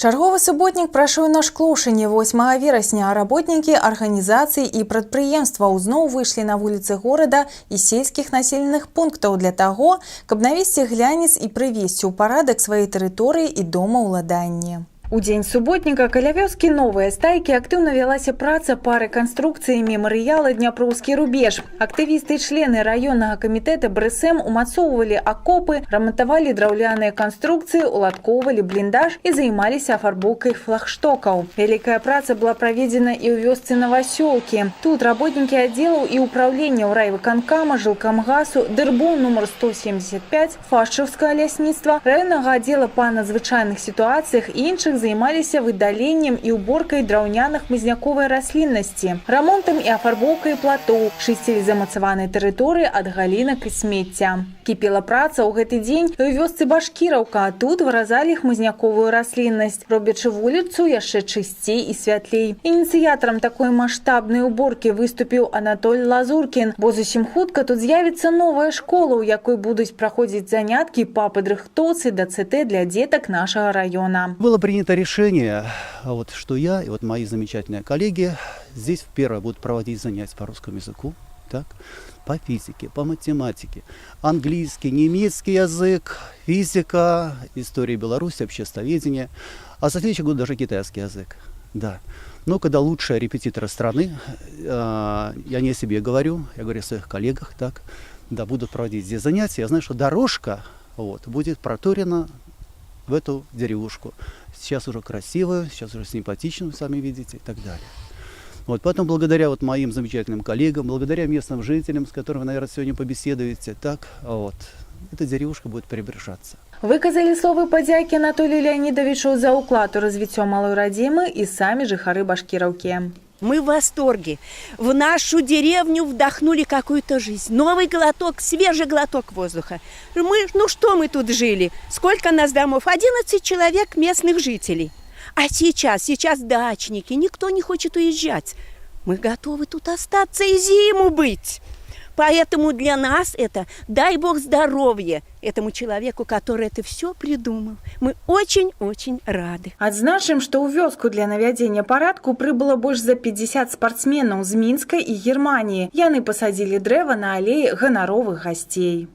Чарговы суботнік прайшоў на Шклоўшчыне 8 верасня. Работнікі арганізацый і прадпрыемстваў зноў выйшлі на вуліцы горада і сельскіх населеных пунктаў для таго, каб навесці глянец і прывесці ў парадак свае тэрыторыі і домаўладанні. У дзень суботніка каля вёскі Новыя Стайкі актыўна вялася праца па рэканструкцыі мемарыяла «Дняпроўскі рубеж». Актывісты і члены раённага камітэта БРСМ умацоўвалі акопы, рамантавалі драўляныя канструкцыі, уладкоўвалі бліндаж і займаліся афарбоўкай флагштокаў. Вялікая праца была праведзена і ў вёсцы Навасёлкі. Тут работнікі аддзелаў і ўпраўленняў райвыканкама, жылкамгасу, ДРБУ нумар 175, Фашчаўскага лясніцтва, раённага аддзела па надзвычайных сітуацыях і іншых займаліся выдаленнем і уборкай драўняна-хмызняковай расліннасці, рамонтам і афарбоўкай платоў, чысцілі замацаваныя тэрыторыі ад галінак і смецця. Кіпела праца ў гэты дзень і ў вёсцы Башкіраўка. Тут выразалі хмызняковую расліннасць, робячы вуліцу яшчэ чысцей і святлей. Ініцыятарам такой маштабнай уборкі выступіў Анатоль Лазуркін, бо зусім хутка тут з'явіцца новая школа, у якой будуць праходзіць заняткі па падрыхтоўцы да ЦТ для дзетак нашага раёна. Было принято решение, вот, что я и вот мои замечательные коллеги здесь первое будут проводить занятия по русскому языку, так, по физике, по математике, английский, немецкий язык, физика, история Беларуси, обществоведение, а со следующего года даже китайский язык. Да. Но когда лучшие репетиторы страны, я не о себе говорю, я говорю о своих коллегах, так, да, будут проводить здесь занятия, я знаю, что дорожка, вот, будет проторена в эту деревушку. Сейчас уже красивую, сейчас уже симпатичную, сами видите, и так далее. Вот, поэтому благодаря вот моим замечательным коллегам, благодаря местным жителям, с которыми вы, наверное, сегодня побеседуете, так, вот, эта деревушка будет преображаться. Выказалі словы падзякі Анатолію Леанідавічу за ўклад у развіццё малой радзімы і самі жыхары Башкіраўкі. Мы в восторге. В нашу деревню вдохнули какую-то жизнь. Новый глоток, свежий глоток воздуха. Мы, ну что мы тут жили? Сколько нас домов? 11 человек местных жителей. А сейчас, сейчас дачники, никто не хочет уезжать. Мы готовы тут остаться и зиму быть. Поэтому для нас это, дай бог здоровья этому человеку, который это все придумал. Мы очень-очень рады. Адзначым, што ў вёску для навядзення парадку прыбыла больш за 50 спартсменаў з Мінска і Германіі. Яны пасадзілі дрэва на алеі ганаровых гасцей.